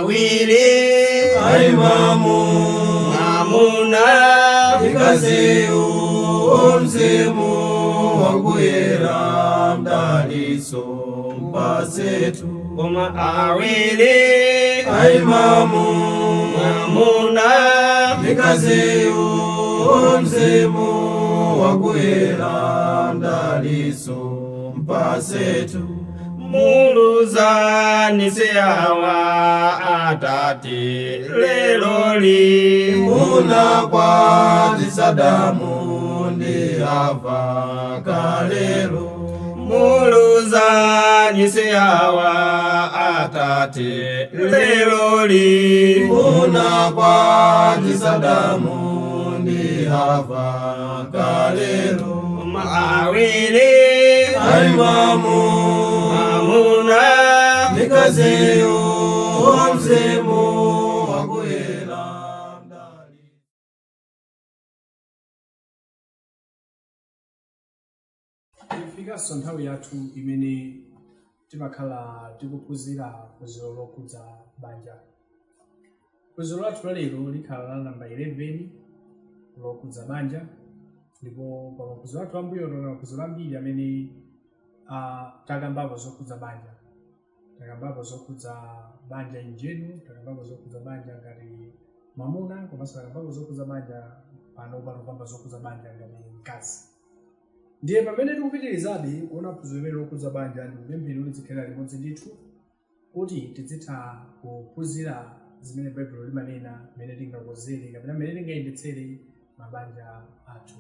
Awiri Aimamu mwamuna Mkaziyu mzimu wakuyera mdaliso mpasetu Koma awiri Aimamu mwamuna Mkaziyu mzimu wakuyera mdaliso mpasetu Muluzani siawa atate leloli Munakwatisa Adamu ndi Hava kalelo Muluzani siawa atate leloli Munakwatisa Adamu ndi Hava kalelo Awiri Aimamu mwamuna Mkaziyu mzimu wakuyera mdali Ifikanso nthawi yathu imene timakhala tikuphunzira phunziro lokhudza banja. Phunziro lathu lalero likhala la namba 11 lokhudza banja, ndipo pa maphunziro athu ambuyo taona maphunziro ambiri amene takambapo zokhudza banja. Takambapo zokhudza banja in general, takambapo zokhudza banja ngati mwamuna, komanso takambapo zokhudza banja pano patokamba zokhudza banja ngati mkazi. Ndiye pamene tikupitirizabe kuona phunziro limene lokhudza banja, ndikupemphera kuti tizikhalira limodzi ndithu kuti tizitha kuphunzira zimene Baibulo limanena, mmene tingakonzere kapena mmene tingayendetsere mabanja athu.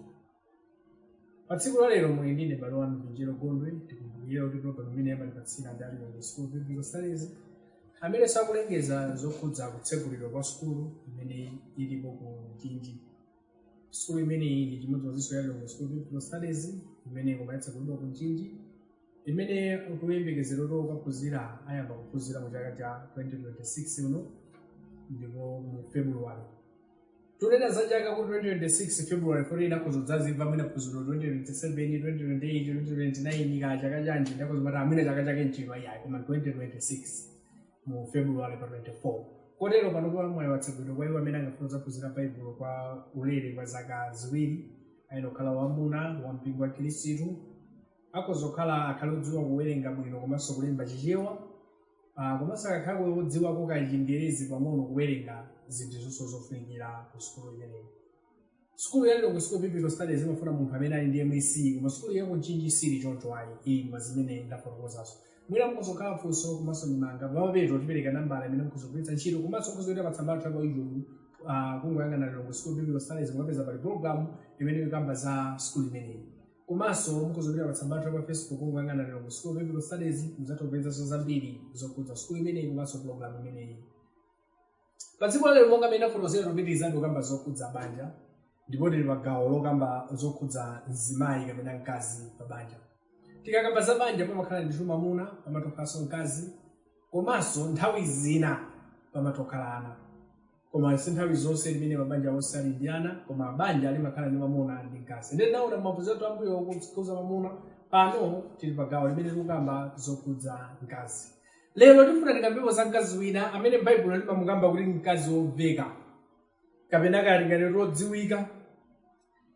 Pa tsiku la lero muli ndine m'bale wanu Vinjero Gondwe. Tikumbukire kuti program imene amatipatsira ndi Lilongwe School of Biblical Studies, amene sakulengeza zokhudza kutsegulidwa kwa sukulu imene ilipo ku Mchinji. Sukulu imeneyi ndi chimodzimodzinso ya Lilongwe School of Biblical Studies imene kumatsegulidwa ku Mchinji, imene kuyembekezera kuti okaphunzira ayamba kuphunzira mu chaka cha 2026 uno, ndipo mu February. Tunena za chaka kuti 2026 February 14 akhoza kudzazimva mwina phunziro 2027, 2028, 2029 ka chaka chanji, ndakhoza mati amwina chaka chake nchino ayi, koma 2026 mu February pa 24. Kotero pano mwayi watsegulidwa kwa iwo amene angafuna kudzaphunzira Baibulo kwa ulere kwa zaka 2, ayenera kukhala wamuna wa mpingo wa Khristu, akhoza kukhala akhale odziwa kuwerenga bwino komanso kulemba Chichewa, komanso akakhala odziwako ka Chingerezi pang'ono kuwerenga, zinthu zonse zofunikira ku sukulu imeneyi. Sukulu ya Lilongwe School of Biblical Studies imafuna munthu amene ali ndi MSc, koma sukulu ya ku Mchinji sili choncho ayi, ili pa zimene ndafotokozazo. Mwina mukhoza kukhala funso komanso ndemanga, pamapeto tipereka nambala imene mukhoza kugwiritsa ntchito, komanso mukhoza kupita pa tsamba lathu la YouTube, kungoyang'ana Lilongwe School of Biblical Studies, mukapeza pali program imene ikamba za sukulu imeneyi. Komanso mukhoza kupita pa tsamba lathu la Facebook, kungoyang'ana Lilongwe School of Biblical Studies, muzatha kupezanso zambiri zokhudza sukulu imeneyi komanso program imeneyi. Pa tsiku lalero, monga mmene ndafotokozera, tikupitirizabe kukamba zokhudza banja, ndipo tili pa gawo lokamba zokhudza mzimayi kapena mkazi pa banja. Tikakamba za banja, pamakhala ndithu mwamuna, pamatokhalanso mkazi, komanso nthawi zina pamatokhala ana, koma si nthawi zonse limene mabanja onse ali ndi ana, koma banja limakhala ndi mwamuna ndi mkazi. Ndiye naona maphunziro athu ambuyo kukhudza mwamuna, pano tili pa gawo limene tikukamba zokhudza mkazi. Lero tifuna tikambepo za mkazi wina amene Baibulo limamukamba kuti mkazi womveka kapena kali ngati wodziwika.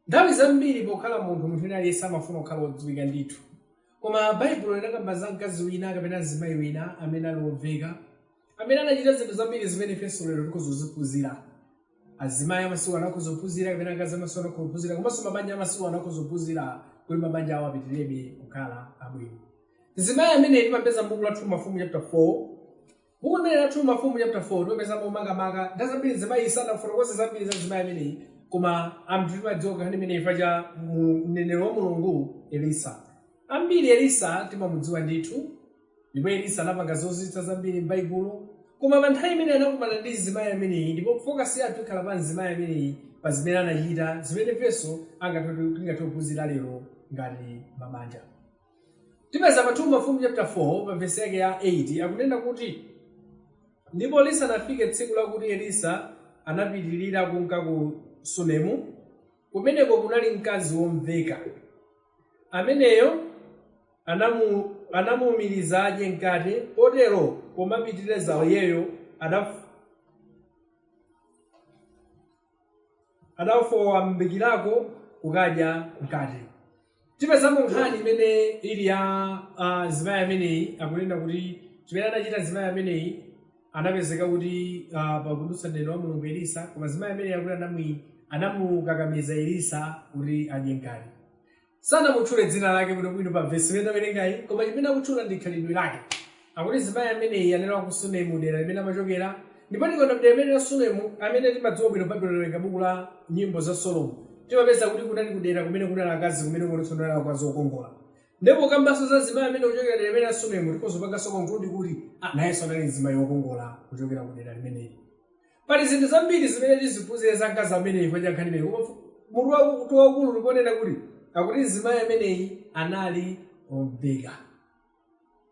Nthawi zambiri pokhala munthu wina aliyense amafuna kukhala wodziwika ndithu, koma Baibulo linakamba za mkazi wina kapena mzimayi wina amene ali womveka, amene anachita zinthu zambiri zimene ifenso lero tikhoza kuziphunzira. Azimayi amasiku ano akhoza kuphunzira, kapena akazi amasiku ano akhoza kuphunzira, komanso mabanja amasiku ano akhoza kuphunzira kuti mabanja awo apitirebe kukhala abwino. Mzimayi amene timapeza m'buku la 2 Mafumu chapter 4. Buku limene la 2 Mafumu chapter 4 timapezamo makamaka nthawi zambiri mzimayi sanafotokoze zambiri za mzimayi ameneyi, koma anthu timadziwa nkhani imeneyi chifukwa cha mneneri wa Mulungu Elisa. Ambiri Elisa timamudziwa ndithu, ndipo Elisa anapanga zozizwitsa zambiri m'Baibulo, koma pa nthawi imene anakumana ndi mzimayi ameneyi, ndipo focus yathu ikhala pa mzimayi ameneyi, pa zimene anachita, zimene ifenso tingathe kuphunzira lero ngati mabanja. Tipeza pa 2 Mafumu chapter 4 pa vesi yake ya 8, akunena kuti, "Ndipo lisanafike tsiku lakuti Elisa anapitirira kunka ku Sunemu, kumeneko kunali mkazi womveka. Ameneyo anamuumiriza adye mkate, potero pomapitiriza iyeyo Adafowambikirako kukadya mkate. Tipezamo nkhani imene ili ya zimayi ameneyi. Akunena kuti chimene anachita zimayi ameneyi, anapezeka kuti pakudutsa mneneri wa Mulungu Elisa, koma zimayi ameneyi akuti anamukakamiza Elisa kuti adye mkate. Sanamutchule dzina lake bwinobwino pa vesi imene awerengayi, koma chimene akutchula ndi khalidwe lake. Akuti zimayi ameneyi anali wa ku Sunemu, dera limene amachokera. Ndipo tikaona dera limene la Sunemu, amene timadziwa bwino Baibulo, lowerenga buku la Nyimbo za Solomo, timapeza kuti kunali kudera kumene kunali akazi, kumene kunonso kunali akazi okongola. Ndipo kambaso za zimayi amene kuchokera dera limene la Sunemu, tikozopanganso conclude kuti nayenso anali mzimayi wokongola kuchokera ku dera limeneli. Pali zinthu zambiri zimene tiziphunzire za mkazi ameneyi chifukwa cha nkhani imeneyi, koma mutu waukulu tiponena kuti akuti mzimayi ameneyi anali omveka.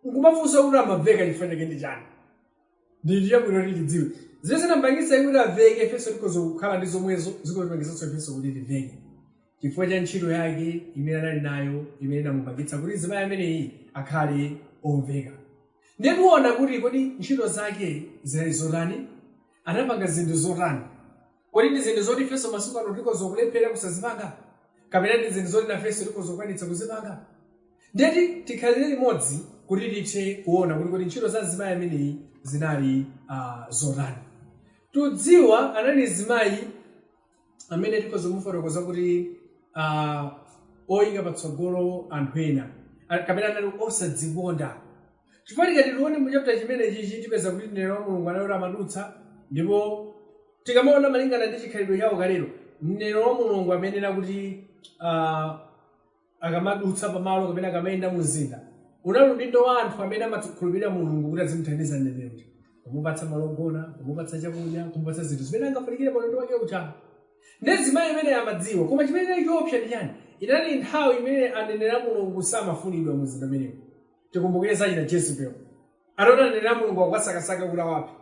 Nkumafunsa kuti amamveka chifukwa chake ndi chani? Ndi chabwino kuti tidziwe zimene zinampangitsa kuti aveke. Ifenso tikhoza kukhala ndi zomwezo, zikotipangitsanso ifenso kuti tiveke chifukwa cha ntchito yake imene anali nayo, imene inamupangitsa kuti mzimayi ameneyi akhale omveka. Ndiye tiona kuti kodi ntchito zake zinali zotani, anapanga zinthu zotani? Kodi ndi zinthu zoti ifenso masiku ano tikhoza kulephera kusazipanga, kapena ndi zinthu zoti nafenso tikhoza kukwanitsa kuzipanga? Ndeti tikhalire limodzi kuti tithe kuona kuti kodi ntchito za mzimayi ameneyi zinali zotani. Tudziwa anali mzimayi amene tikhoza kumufotokoza kuti oyika patsogolo anthu ena, kapena anali osadzikonda, chifukwa tikati tione mu chapter chimene chichi, tipeza kuti mneneri wa Mulungu anali amadutsa. Ndipo tikamaona malingana ndi chikhalidwe chawo kalero, mneneri wa Mulungu amenena kuti akamadutsa pamalo kapena akamayenda mu mzinda, unali udindo wa anthu amene amakhulupirira Mulungu kuti azimuthandiza mneneri uja, kumupatsa malo ogona, kumupatsa chakudya, kumupatsa zinthu zimene angafunikire pa ulendo wake uja. Ndi mzimayi imene amadziwa. Koma chimene chinali choopsa ndi chani? Inali nthawi imene aneneri a Mulungu samafunidwa mu mzinda umenewu. Tikumbukire zachita Jezebel, ataona aneneri a Mulungu akukasakasaka kuti awaphe,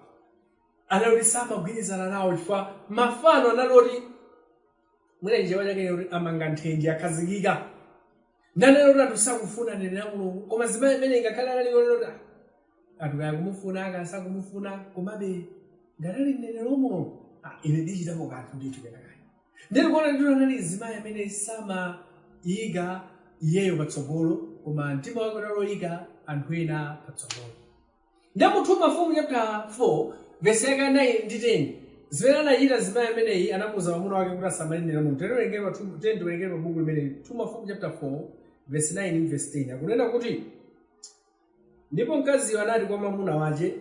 anali kuti samagwirizana nawo chifukwa mafano anali oti mwina chichewa chake kuti amanga nthenje, akhazikika. Ndanena kuti anthu sakufuna aneneri a Mulungu, koma mzimayi imene ngakhale anali kuti anthu kaya kumufuna kaya sakumufuna, komabe ngati ali mneneri wa Mulungu, ine ndichitapo kanthu ndithu kenakake. Ndikuona ndithu anali mzimayi amene samayika iyeyo patsogolo, koma mtima wake unali oyika anthu ena patsogolo. Ndiye mu 2 Mafumu chapter 4 verse yake 9 ndi 10, zimene anachita mzimayi ameneyi, anamuwuza mwamuna wake kuti asamale mneneri wa Mulungu. Tiwerengere pa 2 10, tiwerengere pa buku limeneli, 2 Mafumu chapter 4 verse 9 ndi verse 10. Akunena kuti, "Ndipo mkaziyo anati kwa mwamuna wace,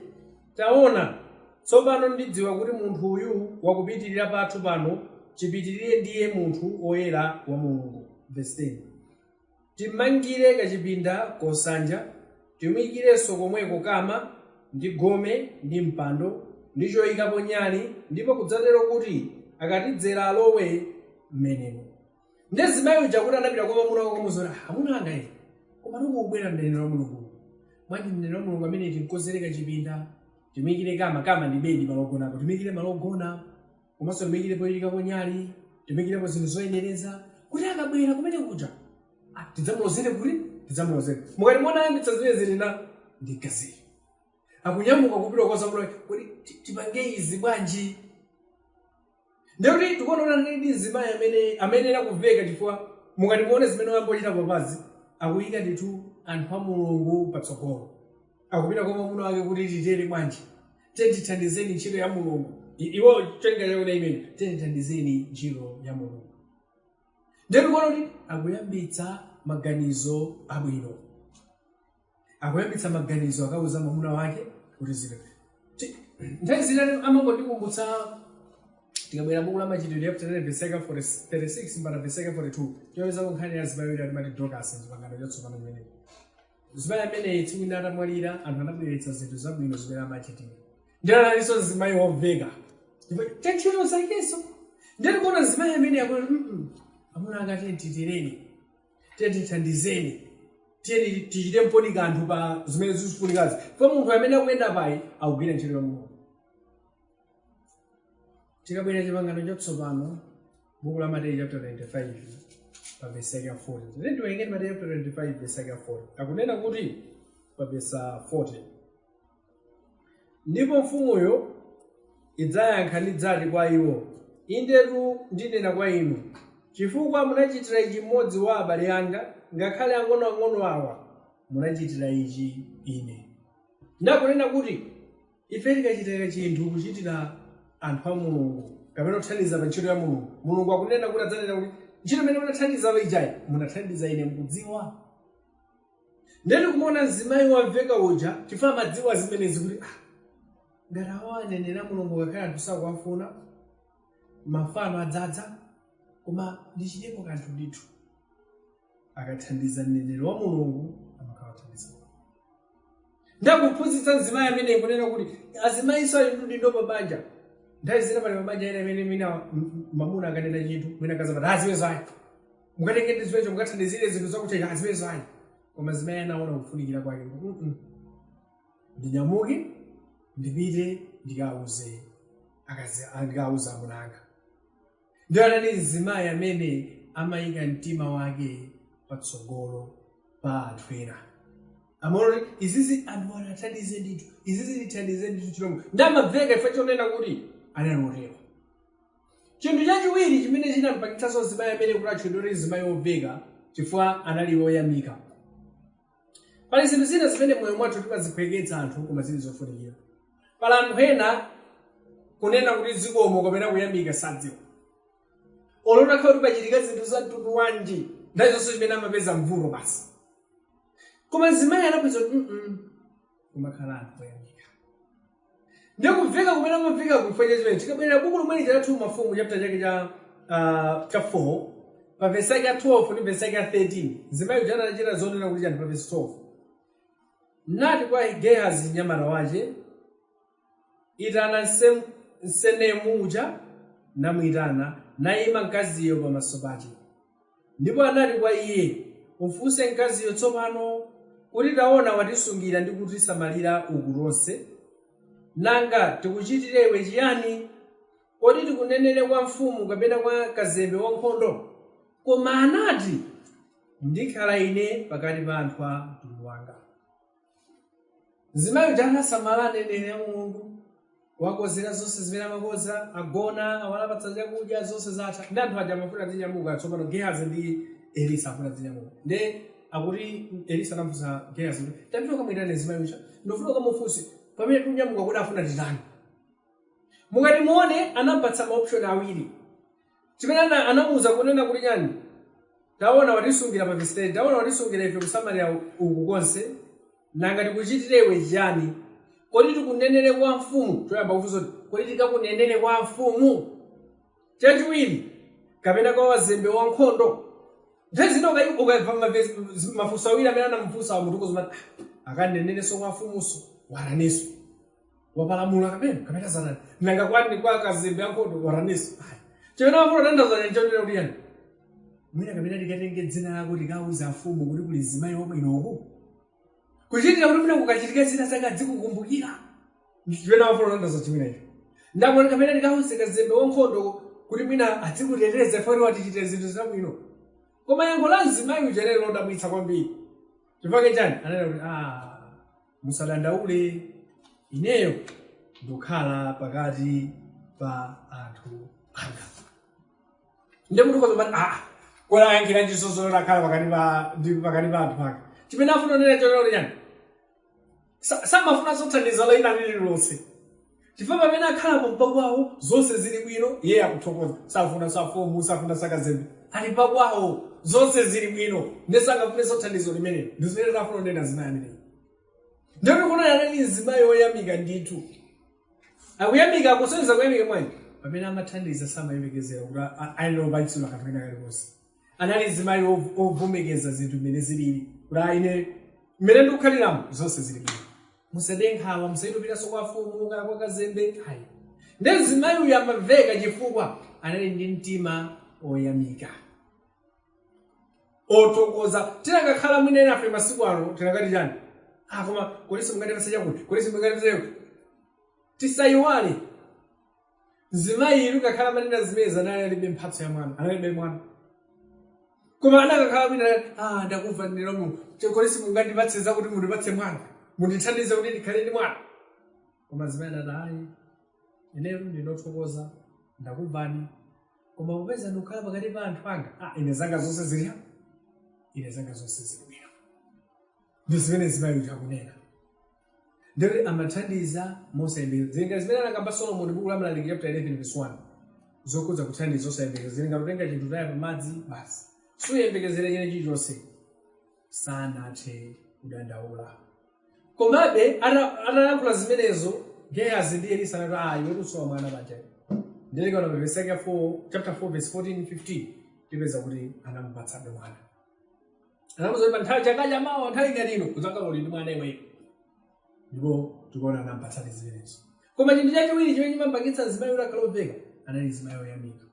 'Taona, tsopano ndidziwa kuti munthu uyu wakupitirira pathu pano chipitirire ndiye munthu woyera wa Mulungu.'" Verse 10: "Timangire kachipinda kosanja, timuyikirenso komweko kama ndi gome ndi mpando ndi choyikapo nyali, ndipo kudzatero kuti akatidzera alowe mmenemo." Ndi mzimayi uja kuti anapita kwa mwamuna wake kumuwuza kuti, "Amuna anga ine, koma tikubwera mneneri wa Mulungu. Bwanji mneneri wa Mulungu amene tinkozere kachipinda, timuyikire kama?" Kama ndi bedi, malo ogonapo. "Timuyikire malo ogona, komanso timuyikire poyikapo nyali, timuyikirepo zinthu zoyenereza kuti akabwera kumene kuja tidzamulozere kuti tidzamulozere." Mukati muona ayambitsa zimene zilina ndi mkaziyo akunyamuka kupita kwa zamuna kuti tipange izi bwanji. Ndikuti tikuona kuti anali ndi mzimayi amene amayenera kumveka, chifukwa mukati muone zimene wayambochita papazi, akuyika ndithu anthu a Mulungu patsogolo. Akupita kwa mwamuna wake kuti titere bwanji, tiye tithandizeni ntchito ya Mulungu. Iwo cholinga chakuti imene tiye tithandizeni ntchito ya Mulungu. Ndiye tikuona kuti akuyambitsa maganizo abwino, akuyambitsa maganizo, akauza mwamuna wake kuti zile. Nthawi zina amangondikumbutsa, tikabwera buku la Machitidwe chapter 10 verse yake 36 mpaka verse yake 42, tipezako nkhani ya zimayi wina timati Dorcas mchipangano chatsopano chimenechi. Mzimayi ameneyi tsiku lina atamwalira, anthu anabweretsa zinthu zabwino zimene amachitira. Ndiye analinso mzimayi womveka ndipo cha ntchito zakenso. Ndiye tikuona mzimayi amene akuti, amuna anga, tiye titereni, tiye tithandizeni, tiye tichite mponi kanthu pa zimene zikufunikazi, pa munthu amene akuyenda payi akugwira ntchito ya Mulungu." Tikabwera chipangano chatsopano, buku la Mateyu chapter 25 pa vesi yake ya 40. Tiyeni tiwerenge Mateyu chapter 25 vesi yake ya 40. Akunena kuti pa vesi 40, "Ndipo mfumuyo Idzayankha nidzati kwa iwo, Indetu ndinena kwa inu, chifukwa munachitira ichi mmodzi wa abale anga, ngakhale ang'onoang'ono awa, munachitira ichi ine. Ndakunena kuti ife tikachitira chinthu kuchitira anthu a Mulungu kapena kuthandiza pa ntchito ya Mulungu, Mulungu akunena kuti adzanena kuti ntchito imene munathandiza ijayi munathandiza ine mukudziwa. Ndeti kumuona mzimayi wamveka uja chifukwa amadziwa zimenezi kuti ngati awo anenera Mulungu ngakhale anthu sakuwafuna, mafano adzadza, koma ndichitepo kanthu ndithu. Akathandiza mneneri wa Mulungu amakhala athandiza. Ndakuphunzitsa mzimayi amene kunena kuti azimayinso ali ndi udindo pa banja. Nthawi zina pali mabanja ena amene mwina mamuna akanena chinthu, mwina akazi amati aziwezo ayi, mukatenge ndi ziwezo, mukathandizire zinthu zakuchecha, aziwezo ayi. Koma zimayi anaona kufunikira kwake, ndinyamuke ndipite ndikauze akazi, ndikauze amuna anga. Ndiye anali mzimayi amene amayika mtima wake patsogolo pa anthu ena. Amaona kuti izizi anthu anathandize ndithu, izizi ndithandize ndithu chilombo. Ndamamveka ife chonena kuti anali otero. Chinthu chachiwiri chimene chinampangitsanso mzimayi amene kuti atchedwe kuti mzimayi womveka, chifukwa anali woyamika. Pali zinthu zina zimene moyo mwathu timaziphweketsa anthu, koma zili zofunikira. Pali anthu ena kunena kuti zikomo kapena kuyamika sadziwa. Olota khala kuti pachitika zinthu za mtundu wanji, nthawi zonse chimene amapeza mvuto basi. Koma mzimayi anapeza kuti kumakhala anthu oyamika. Ndiye kumveka kumene amamveka kuchifukwa cha chimene. Tikabwerera buku lomwe lija la 2 Mafumu chapter chake cha 4 pa verse yake ya 12 ndi verse yake ya 13, mzimayi uja anachita zonena kuti chani pa verse 12. Nati kwa Gehazi mnyamata wache, itana msenemu uja. Namuyitana, nayima mkaziyo pamaso pache. Ndipo anati kwa iye, Ufunse mkaziyo tsopano, kuti taona watisungira ndi kutisamalira uku tonse, nanga tikuchitire iwe chiyani? Kodi tikunenere kwa mfumu kapena kwa kazembe wankhondo? Koma anati, Ndikhala ine pakati pa anthu a mtundu wanga. Mzimayi uja anasamala aneneri a Mulungu, wakozera zonse zimene amakoza, agona, awapatsa chakudya, zonse zatha. Ndi anthu aja amafuna azinyamuka tsopano. Gehazi ndi Elisa afuna azinyamuka. Nde akuti Elisa anamufunsa Gehazi kuti tapita ukamuyitane mzimayi uja, ndofuna ukamufunse pamene tikunyamuka kuti afuna titani. Mukati muone, anampatsa maoption awiri. Chimene anamuwuza kunena kuti chani, taona watisungira pa verse 10, taona watisungira ife kusamalira uku konse, nanga tikuchitire iwe chiyani? Kodi tikunenere kwa mfumu? Choyamba kufunsa kuti kodi tikakunenere kwa mfumu? Chachiwiri, kapena kwa wazembe wankhondo? Nthawi zina ukamva mafunso awiri amene anamufunsa munthu kuzimati akanenerenso kwa mfumuso, waraneso wapalamula kapena zanani, nanga kwani kwa kazembe ankhondo waraneso. Ayi, chimene amafuna kutanthauza chonena kuti yani mwina kapena tikatenge dzina lako tikawuza mfumu kuti kuli mzimayi wabwinoku, kuchitira kuti mwina kukachitika zina zake adzikukumbukira. Chimene amafuna kutanthauza chimene icho. Ndabona kapena tikawuze kazembe wankhondo kuti mwina adzikuteteza foti watichitira zinthu zabwino. Koma yankho la mzimayi uja lero lodabwitsa kwambiri. Chifukwa chani? Anena kuti musadandaule, ineyo ndikukhala pakati pa anthu anga. Ndiye munthu ukhoza kumati kodi ayankhira nchisoso akhala pakati pa ndi pakati pa anthu anga. Chimene afuna kunena chonena kuti chani, samafuna zothandiza lina lililonse, chifukwa pamene akhala pakwawo zonse zili bwino, iye akuthokoza, safuna safumu, safuna sakazembe, ali pakwawo zonse zili bwino, ndiye sangafune zothandizo limenelo. Ndi zimene tafuna kunena mzimayi ameneyi. Ndiye tikuona anali mzimayi woyamika ndithu. Akuyamika, akusonyeza kuyamika mwanji? Pamene amathandiza samayembekezera kuti ayenera kupatsidwa kanthu kena kalikonse. Anali mzimayi ovomereza zinthu mmene zilili, kuti ine mmene ndikukhaliramo zonse zili bwino, musade nkhawa, musayitopiranso kwa mfumu kaya kwa kazembe, ayi. Ndiye mzimayi uyu amamveka chifukwa anali ndi mtima oyamika, othokoza. Tinakakhala mwina enafe masiku ano tinakati chani? Koma kodi simungatipatse chakuti, kodi simungatipatse chakuti? Tisayiwale, mzimayi ilu kakhala manena zimene anali alibe mphatso ya mwana, analibe mwana, koma anakakhala mwina ndakumva ndinena Mulungu, kodi simungandipatse zakuti, mundipatse mwana, mundithandize kuti ndikhale ndi mwana? Koma mzimayi anati ayi. Ineyo ndinothokoza, ndakubvani, koma popeza ndikukhala pakati pa anthu anga, ine zanga zonse zili ine zanga zonse zili bwino. Ndi zimene zimayi uja akunena. Ndiyoti amathandiza mosayembekeza. Zili zimene anakamba Solomon buku la Mlaliki chapter 11 verse 1, zokhudza kuthandiza osayembekeza. Zili ngati kutenga chinthu taya pamadzi basi, suyembekezere chene chilichonse. Sanathe kudandaula. Komabe atalankhula zimenezo, Gehazi ndi Elisa anati, iwe tusowa mwana panja. Ndilikaona pa verse yake 4, chapter 4 verse 14 15, tipeza kuti anamupatsabe mwana. Anamuza kuti pa nthawi chaka chamawa nthawi ngati ino udzakhala uli ndi mwana iweyo. Ndipo tikuona anamupatsadi zimenezo. Koma chinthu chachiwiri chimene chimapangitsa mzimayi kuti akhale woveka, anali mzimayi woyamika.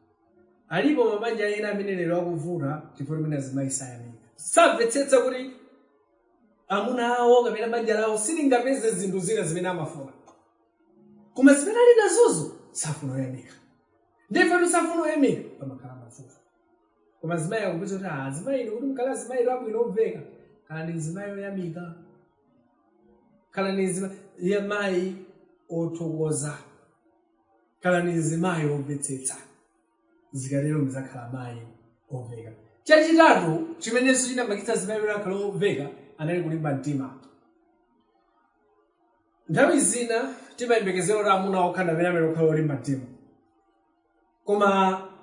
Alipo mabanja ena amene lero akuvuta chifukwa mwina azimayi sayamika, samvetsetsa kuti amuna awo kapena banja lawo silingapeze zinthu zina zimene amafuna, koma zimene ali nazozo safuna oyamika. Ndipo safuna oyamika, pamakhala mavuto. Koma azimayi akupeza kuti azimayi inu kuti mukhala azimayi abwino omveka, khala ni mzimayi oyamika, khala ni mzimayi othokoza, khala ni mzimayi omvetsetsa. Zikatero muzakhala mayi omveka. Chachitatu chimenenso chinapangitsa azimayi kuti akhale omveka anali kulimba mtima. Nthawi zina timayembekezera kuti amuna okha ndi amene amene okhala olimba mtima, koma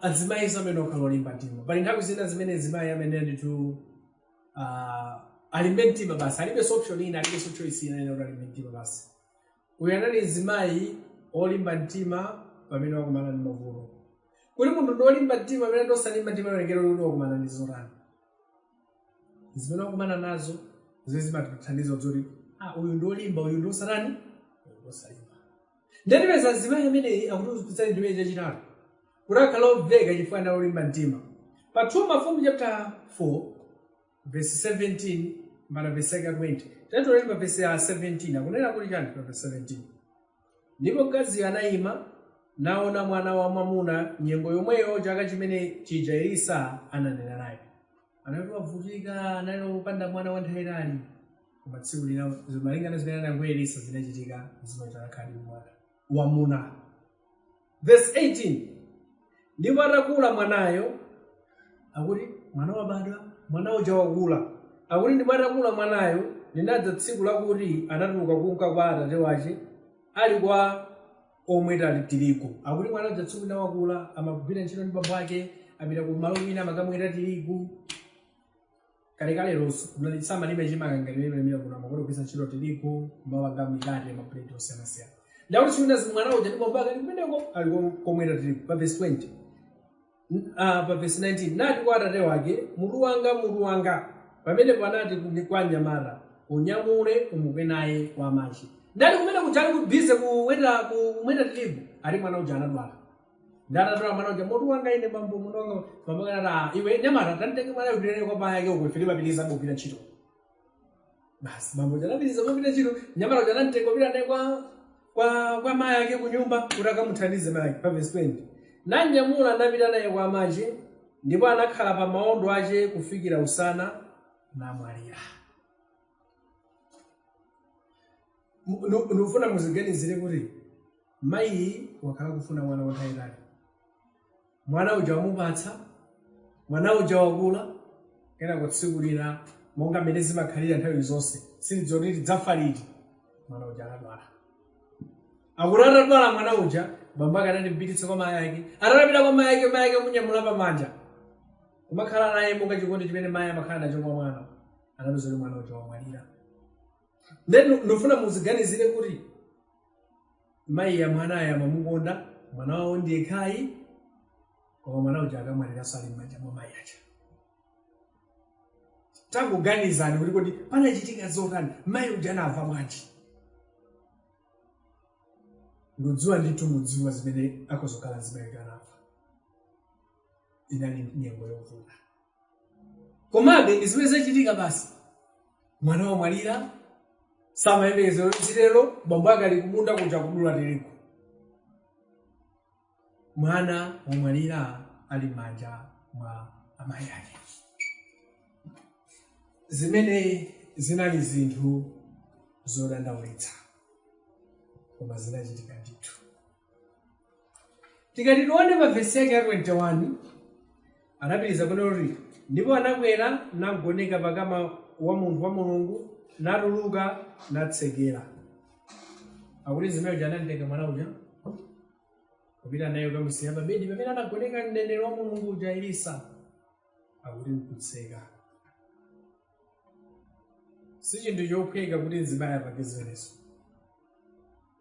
azimayinso amene okhala olimba mtima. Pali nthawi zina zimene azimayi amene ndithu alimbe mtima basi, alibenso option ina, alibenso choice ina ina kuti alimbe mtima basi. Uyu anali mzimayi olimba mtima pamene wakumana ndi mavuto. Kuti munthu ndi olimba mtima pamene ndi osalimba mtima, alengera kuti wakumana ndi zotani, zimene wakumana nazo zimene zimatithandiza kuti uyu ndi olimba, uyu ndi osatani, uyu ndi osalimba. Ndetipeza mzimayi ameneyi akutipitsa ndime chachitatu kuti akhale omveka chifukwa anali olimba mtima. Pa 2 Mafumu chapter 4 verse 17 mpaka verse yake 20, tatolemba verse ya 17, akunena kuti chani pa verse 17? Ndipo mkaziyo anayima naona mwana wa mwamuna nyengo yomweyo chaka chimene chija Elisa ananena naye. Anali wavutika, anali wopanda mwana wa nthawi itali, koma tsiku lina malingana zimene anayankhula Elisa zinachitika, zimene anakhala ndi mwana wamuna. Verse 18, ndipo atakula mwanayo, akuti mwana wabadwa, mwana uja wakula, akuti ndipo atakula mwanayo, linadza tsiku lakuti anatuluka kunka kwa atate wace ali kwa omweta tirigu. Akuti mwana uja tsiku lina wakula, amagwira ntchito ndi bambo ake, apita ku malo kwina amakamweta tirigu. Kalekale lonso samalima chimanga ngati limene kuno, amakonda kugwiritsa ntchito tirigu kumapanga mikate, mabuledi osiyanasiyana. Ndakuti tsiku lina mwana uja ndi bambo ake ali kumeneko ali komweta tirigu. Pa verse 20, pa verse 19, nati kwa atate wake, mutu wanga, mutu wanga. Pamenepo anati kwa mnyamata, unyamule umuke naye kwa amache. Ndali kumene kuja ali kubize kumweta tirigu, ali mwana uja anadwala. Ndatadwala mwana uja, mutu wanga ine bambo, mutu wanga. Bambo kanati, iwe nyamata, tanditenge mwana uyu kwa baba yake uko, ife timapitiriza kugwira ntchito basi. Bambo uja anapitiriza kugwira ntchito, nyamata uja anamtenga kupita naye kwa mayi ake ku nyumba kuti akamuthandize mayi ake. Pa verse 20, nanyamula anapita naye kwa amache, ndipo anakhala pa maondo ache kufikira usana, namwalira. Ndikufuna muziganizire kuti mayi wakhala kufuna mwana wa nthawi itali, mwana uja wamupatsa, mwana uja wakula, kenako tsiku lina monga mmene zimakhalira nthawi zonse, sitidziwa kuti tidzafa liti, mwana uja anadwala. Akuti atadwala mwana uja, bambo ake anatimpititsa kwa mayi ake. Atapita kwa mayi ake, mayi ake munyamula pamanja kumakhala naye monga chikondi chimene mayi amakhala nacho kwa mwana, anapeza kuti mwana uja wamwalira. Then ndifuna muziganizire kuti mayi ya mwanayo amamukonda mwana wawo ndiye khayi, koma mwana uja akamwaliranso ali m'manja mwa mayi aja. Tangoganizani kuti kodi panachitika zotani, mayi uja anamva bwanji? Ndudziwa ndithu mudziwa zimene akozokhala zimayi uja anamva. Inali nyengo yovuta, komabe ndi zimene zachitika basi. Mwana wamwalira, samayembekezera kuti zitero. Bambo ake ali kumunda kuja kudula tirigu, mwana wamwalira ali m'manja mwa amayi ake. Zimene zinali zinthu zodandaulitsa, koma zinachitika ndithu. Tikati tione pa vesi yake ya 21, anapitiriza kunena kuti ndipo anakwera nagoneka pakama wa munthu wa Mulungu, natuluka natsekera. Akuti mzimayi uja anamtenga mwana uja kupita naye kukamusiya pa bedi pamene anagoneka mneneri wa Mulungu uja Elisa, akuti nkutseka. Si chinthu chophweka kuti mzimayi apange zimenezo,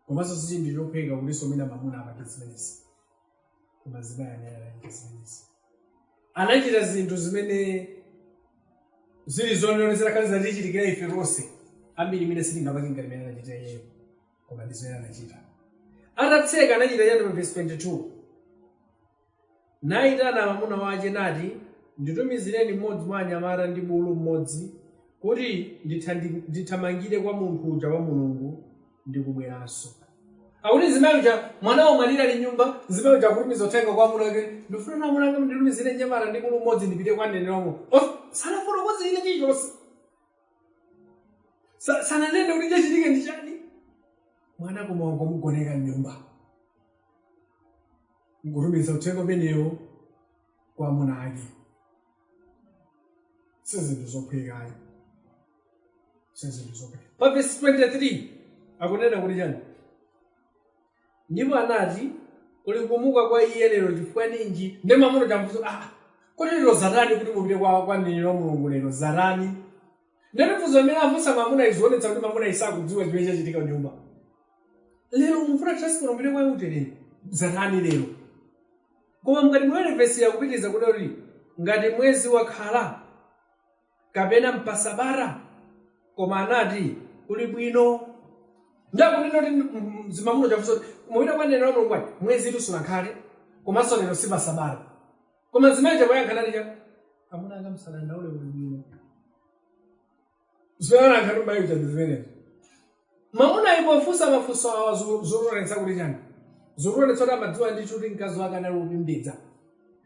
komanso si chinthu chophweka kutinso mwina mwamuna apange zimenezi, koma mzimayi amene anachita zimenezi anachita zinthu zimene zili zonena zitakhala zatichitikira ife tonse ambiri imene sitingapange ngati imene anachita iyeyo, koma ndi zimene anachita. Atatseka anachita chani pa verse 22? Nayitana mwamuna wace nati, Nditumizireni mmodzi mwa anyamata ndi bulu mmodzi, kuti ndithamangire kwa munthu uja wa Mulungu ndi kubweranso. Akuti mzimayi uja mwana wamwalira ali nyumba, mzimayi uja akutumiza uthenga kwa amuna ake, ndifuna amuna anga nditumizire mnyamata ndi bulu mmodzi ndipite kwa mneneri wa Mulungu. Sanafotokoze china chilichonse, sananene kuti chachitike ndi chani. Mwana koma wangomugoneka mnyumba, nkutumiza uthenga umenewo kwa amuna ake. Si zinthu zophwekayo, si zinthu zophweka. Pa vesi 23 akunena kuti chani? Ndipo anati, kuli kumuka kwa iye lero chifukwa ninji? Ndi mwamuna chamfunso, kodi lero zatani kuti mupite kwa mneneri wa Mulungu lero zatani? Ndeti funso limene afunsa mwamuna izionetsa kuti mwamuna isakudziwa chimene chachitika kunyumba. Lero mufuna transport mupite kwa utere, zatani lero? Koma mukati muwone vesi yakupitiriza kuti ngati mwezi wakhala kapena mpasabata, koma anati kuli bwino. Ndakunena kuti zimamuno chafunsa kuti mupita kwa mneneri wa Mulungu bwanji? Mwezi tusunakhale, komanso lero si pasabata. Koma mzimayi chakuyankha nati cha amuna anga musadandaule, kuli bwino. Zimene anayankha ndi mayi uja ndi zimenezo. Mwamuna ipofunsa mafunso awa zotionetsa kuti chani? Zotionetsa kuti amadziwa ndithu kuti mkazi wake anali wopembedza.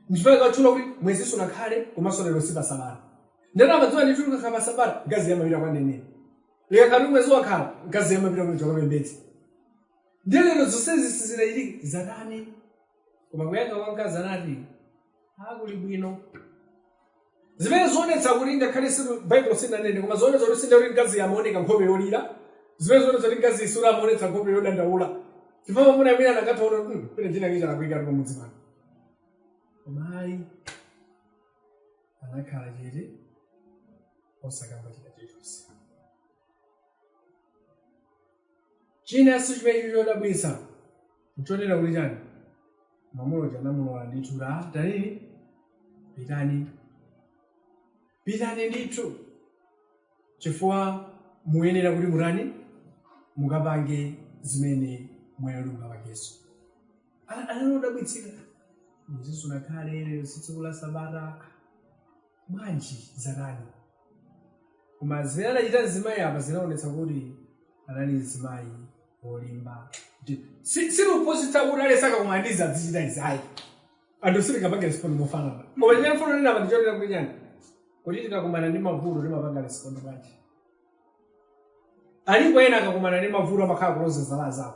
Nchifukwa katchula kuti mwezi sunakhale komanso lero si pasabata. Ndeno amadziwa ndithu kuti kakhala pasabata mkazi amapita kwa mneneri. Likakhala kuti mwezi wakhala mkazi amapita kumene kukapembedza. Ndiye lero zonsezi sizinachitike zatani? Koma kuyankha kwa mkazi anati akuli bwino. Zimene zionetsa kuti ngakhale Baibulo sinanene, koma zionetsa kuti sinde kuti mkazi amaoneka nkhope yolira, zimene zionetsa kuti mkazi isura amaonetsa nkhope yodandaula. Chifukwa mwamuna amene anakatha ona pene china chalakwika ali pamudzi pano. Koma ayi, anakhala chete osakamba china chilichonse. Chinanso chimene chodabwitsa nchonena kuti chani, mwamuna uja anamulola ndithu kuti tanini pitani, pitani ndithu, chifukwa muyenera kuti mutani, mukapange zimene muyenera kuti mukapangenso. Analodabwitsika, mwezi sunakhale, lero si tsiku la sabata, bwanji zatani? Koma zimene anachita mzimayi apa zinaonetsa kuti anali mzimayi wolimba mtima. Sikuphunzitsa kuti aliyense akakumana ndi izi azichita izi, ayi. Anthu sitingapange respond mofanana. Koma chimene ndifuna kunena apa ndi chonena kuti chani, kuti tikakumana ndi mavuto timapanga respond bwanji? Alipo ena akakumana ndi mavuto amakhala kuloza zala zawo.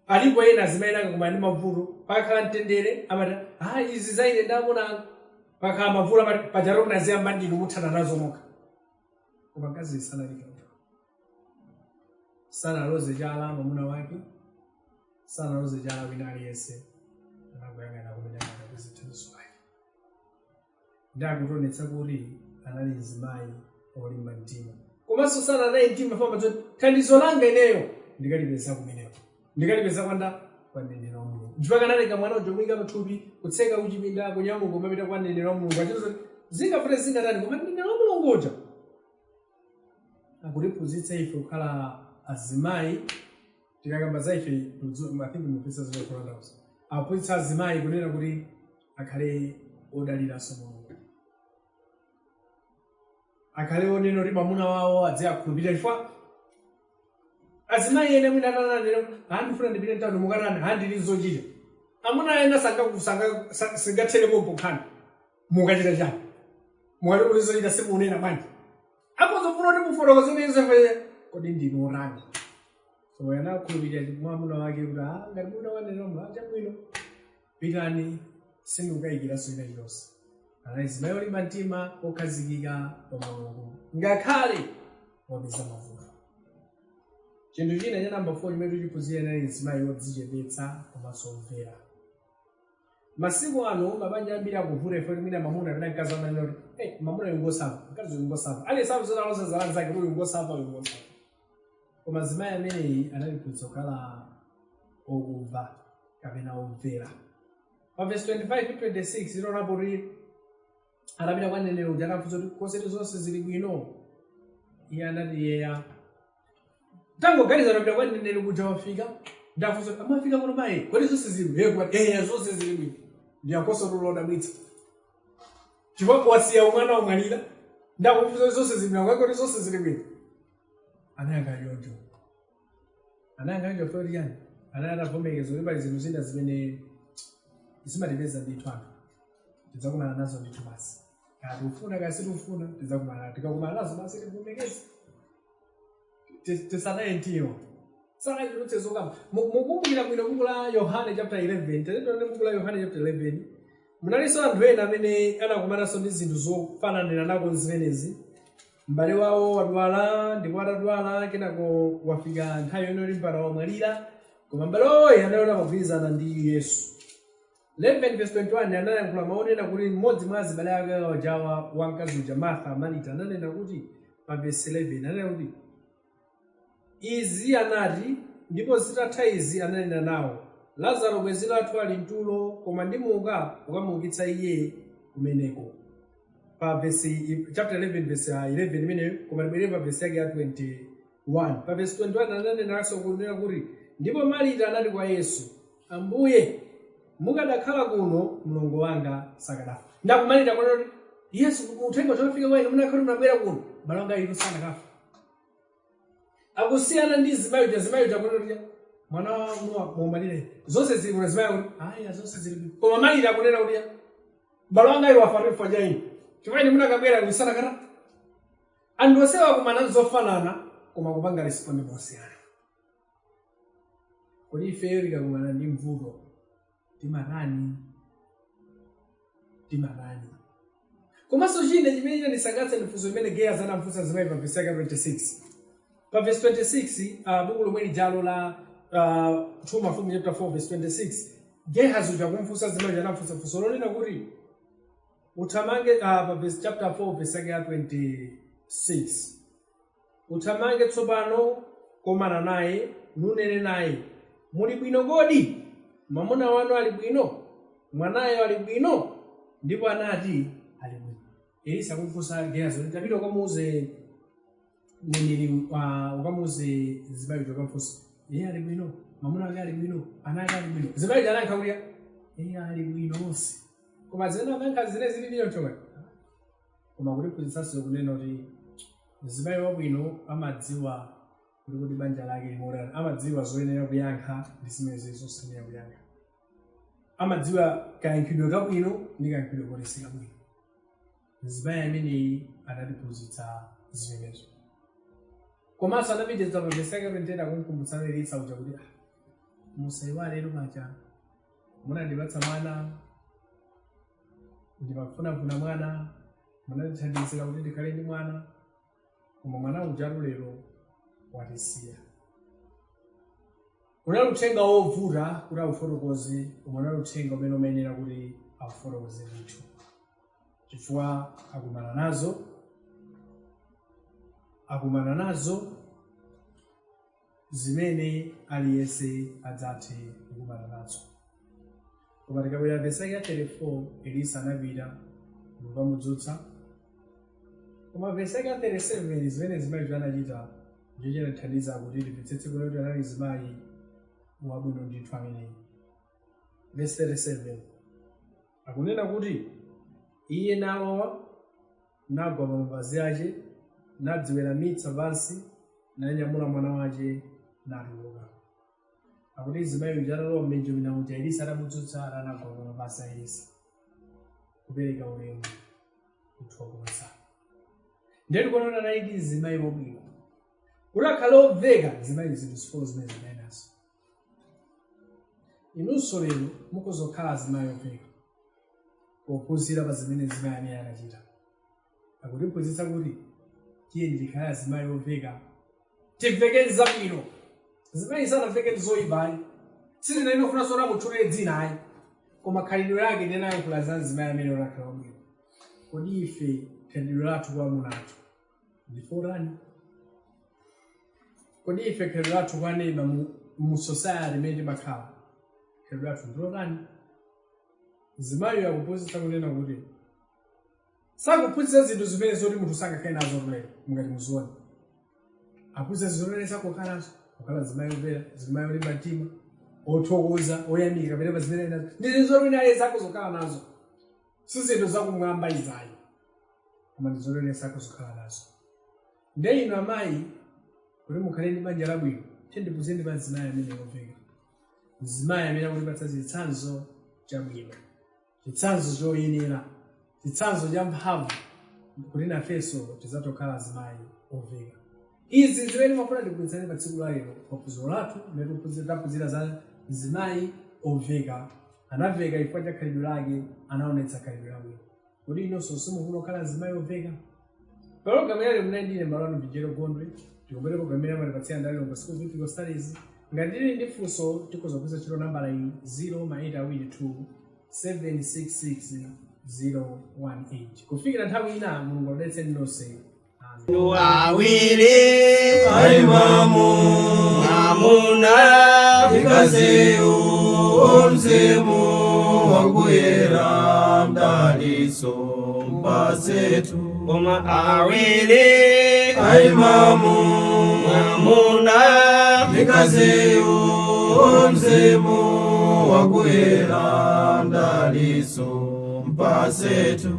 Alipo ena azimayi ena akakumana ndi mavuto pakakhala mtendere amati izi za ine ndi amuna anga, pakakhala mavuto amati pajatu munaziyamba ndinu muthana nazo nokha. Koma mkazi sanali choncho, sanaloze chala mwamuna wake, sanaloze chala wina aliyense, anangoyang'ana kumene amakapeza thandizo lake. Ndakutionetsa kuti anali mzimayi olimba mtima, komanso sanataye mtima famba zoti thandizo langa ineyo ndikalipeza kumeneko, ndikalipeza kwanda kwa mneneri wa Mulungu. Nchifukwa kanatenga mwana uja kuyika pathupi, kutseka kuchipinda, kunyamuka kumapita kwa mneneri wa Mulungu, achita zoti zingafune zingatani, koma mneneri wa Mulungu uja akutiphunzitsa ife kukhala azimayi. Tikakamba za ife, I think mupesa zimene kutanthauza. Aphunzitsa azimayi kunena kuti akhale odaliranso Mulungu, akhale onena kuti mwamuna wawo adziwakhulupirira, chifukwa azimayi ena mwina atananena ndifuna ndipite mtawuni, mukatani? Handili zochita. Amuna ena sangathere pompo nkhani, mukachita chani? Mukati kuti zochita simunena bwanji? Akozofuna kuti mufotokoze izofe, kodi ndinu otani? So anakhulupirira mwamuna wake kuti ngati muna wanena chabwino. Pitani, sindikukayikiranso china chilichonse. Anali mzimayi olimba mtima, okhazikika pa Mulungu ngakhale wapeza mavuto. Chinthu china cha namba 4 chimene tichiphunzira, anali mzimayi wodzichepetsa komanso omvera. Masiku ano mabanja ambiri akuvuta ifo mwina mamuna kapena mkazi amanena kuti, "Hey, mamuna uyu ngosamva, mkazi uyu ngosamva." Aliyense amazona alonse zala zake, uyu ngosamva, uyu ngosamva. Koma mzimayi ameneyi analiphunzitsa kukhala okumva kapena omvera. Pa verse 25 26 tionapo kuti atapita kwa mneneri uja, anafunsa kuti, "Kodi zonse zili bwino?" Iye anati, "Yeya." Tangoganiza, atapita kwa mneneri kuja, wafika, ndafunsa kuti, "Amafika kuno mayi, kodi zonse zili bwino?" "Eya, zonse zili bwino." Ndiyakoso lodabwitsa, chifukwa wasiya umwana wamwalira, ndakufunsa zonse zili bwino, kodi zonse zili bwino? Anayankha choncho, anayankha choncho foti yani anali atavomereza kuti pali zinthu zina zimene zimatipeza ndithu, anthu tidzakumana nazo ndithu basi, kaya tikufuna kaya sitikufuna, tidzakumana. Tikakumana nazo basi, tivomereze, tisanaye mtima, sanachulutse zokamba. Mukumbukira bwino buku la Yohane chapter 11? Tatendone buku la Yohane chapter 11, munalinso anthu ena amene anakumananso ndi zinthu zofananira nako zimenezi. M'bale wawo wadwala, ndipo atadwala kenako wafika nthawi yonena kuti mpaka wamwalira, koma m'bale wawoyo anali amagwirizana ndi Yesu. 11 verse 21, anayankhula maonena kuti mmodzi mwa azibale ake wajawa wamkazi uja, Martha, Marita, ananena kuti pa verse 11 ananena kuti izi, anati, "Ndipo zitatha izi ananena nawo, Lazaro bwenzi lathu ali mtulo, koma ndimuka kukamuukitsa iye kumeneko." Pa verse, chapter 11 verse 11 imeneyo, koma tibwerere pa verse yake ya 21. Pa verse 21 ananenanso kunena kuti, "Ndipo Marita anati kwa Yesu, Ambuye, mukadakhala kuno, mlongo wanga sakadafa." Ndakumalita kunena kuti, "Yesu, uthenga chofika kwa inu, munakhala munabwera kuno, m'bale wanga inu sanakafa." Akusiyana ndi zimayi uja. Zimayi uja kunena kuti, "Mwana wamwalira, zonse zili kuno." Zimayi kuti, "Aya, zonse zili bwino." Koma Marita akunena kuti, "M'bale wanga iwo afa chifukwa cha inu, chifukwa ine munakabwera kusanakata." Anthu onsewa akumana zofanana, koma kupanga respond mosiyana. Kodi ifeyo tikakumana ndi mvuto timatani? Timatani? Komanso china chimene chandisangalatsa ndi funso limene Gehazi anamfunsa zimayi pa verse yake 26. Pa verse 26, buku lomwe lijalo la 2 Mafumu chapter 4 verse 26, Gehazi uja kumfunsa zimayi uja, anamfunsa funso lonena kuti uthamange, pa verse, chapter 4 verse yake ya 26, "Uthamange tsopano komana naye, nunene naye, Muli bwino kodi? Mwamuna wanu ali bwino? Mwanayo ali bwino?" Ndipo anati, "Ali bwino." Elisa kumfunsa Gehazi kuti, "Tapita ukamuuze mneneri, ukamuuze zimayi uja, ukamfunsa iye ali bwino, mwamuna wake ali bwino, ana ake ali bwino." Zimayi uja anayankha kuti iye ali bwino onse, koma zimene anayankha zine zili ndiyo chomwe. Koma kutiphunzitsanso kunena kuti mzimayi wabwino amadziwa kuti banja lake limotani, amadziwa zoyenera kuyankha ndi zimene zili zosayenera kuyankha, amadziwa kayankhidwe kabwino ndi kayankhidwe koti kabwino. Mzimayi ameneyi anatiphunzitsa zimenezo. Komanso anapitiriza pa vesi yake 28 kumkumbutsana Elisa uja kuti, "Ah, musayiwale paja munandipatsa mwana, ndimafunafuna mwana, munandithandizira kuti ndikhale ndi mwana, koma mwana ujatu lero watisiya." Unali uthenga wovuta kuti aufotokoze, koma unali uthenga umene umayenera kuti aufotokoze ndithu, chifukwa akumana nazo, akumana nazo zimene aliyense adzathe kukumana nazo. Koma tikabwera vesi yake ya 34, Elisa anapita kukamudzutsa. Koma vesi yake ya 37, zimene zimayi anachita ndicho chinatithandiza kuti timvetsetse kuti anali zimayi wabwino ndithu ameneyi. Vesi 37 akunena kuti, "Iye nalowa, nagwa pa mapazi ache, nadziweramitsa pansi, nanyamula mwana wache, natuluka." Akuti zimayi uja atalowa mmenjo uja, Elisa atamudzutsa, anagwa pa mapazi a Elisa kupereka ulemu, kuthokoza. Ndiye tikuona anali ndi zimayi wabwino. Kuti akhale obveka zimayi, zinthu zifolo zimene zinali nazo. Inunso lero mukuzokhala azimayi oveka pophunzira pa zimene mzimayi amene anachita. Akutiphunzitsa kuti tiyeni tikhale azimayi oveka, tiveke zabwino. Zimayi sanaveke zoyipa ayi, sizinali nofuna sona mutchulire dzina ayi, koma khalidwe lake ndinayankhula za mzimayi amene unakhala wabwino. Kodi ife khalidwe lathu kwa amuna athu ndiforani? Kodi ife khalidwe lathu kwa neighbor mu society imene timakhala, khalidwe lathu ndilotani? Mzimayiyo akuphunzitsa kunena kuti sakuphunzitsa zinthu zimene zoti munthu sangakhale nazo lero. Mungati muzione, aphunzitsa zinthu zimene sakukhala nazo, kukhala mzimayi omvera, mzimayi olimba mtima, othokoza, oyamika kapena pa zimene ali nazo. Ndi zinthu zoti wina aliyense akuzokhala nazo, si zinthu zakumwamba izayi, koma ndi zoti aliyense akuzokhala nazo. Nde inu amayi, kuti mukhale ndi banja labwino, tiphunzire pa mzimayi amene woveka, mzimayi amene akutipatsa chitsanzo chabwino, chitsanzo choyenera, chitsanzo cha mphamvu, kuti nafenso tidzatokhala azimayi oveka. Izi zimene mafuna tigwirizane pa tsiku la lero pa phunziro lathu limene taphunzira za mzimayi oveka. Anaveka chifukwa cha khalidwe lake, anaonetsa khalidwe labwino. Kodi inonso simufuna kukhala mzimayi oveka? Pologalamu yalero munali ndine Malano Vijero Gondwe. Tikumbere programu imene amatipatsira ndalilongo School of Biblical Studies. Ngati tili ndi funso, tikhoza kugwiritsa ntchito nambala iyi, 0 ma 8 awiri 2 766 018. Kufikira nthawi ina, Mulungu akudalitseni nonse. Amen. Awiri Aimamu mwamuna Ikaziyu mzimu wakuyera mdaliso mpasetu. Koma awiri Aimamu mwamuna Ikaziyu mzimu wakuyera mdaliso mpasetu.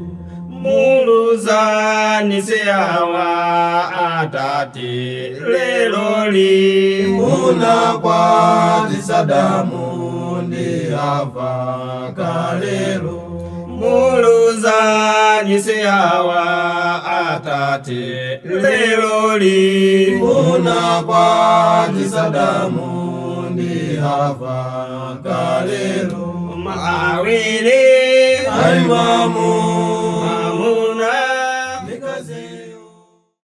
Muluzani siyawa atate leloli. Munakwatisa Adamu ndi Hava kalelo. Muluzani siyawa atate leloli. Munakwatisa Adamu ndi Hava kalelo. Awiri Aimamu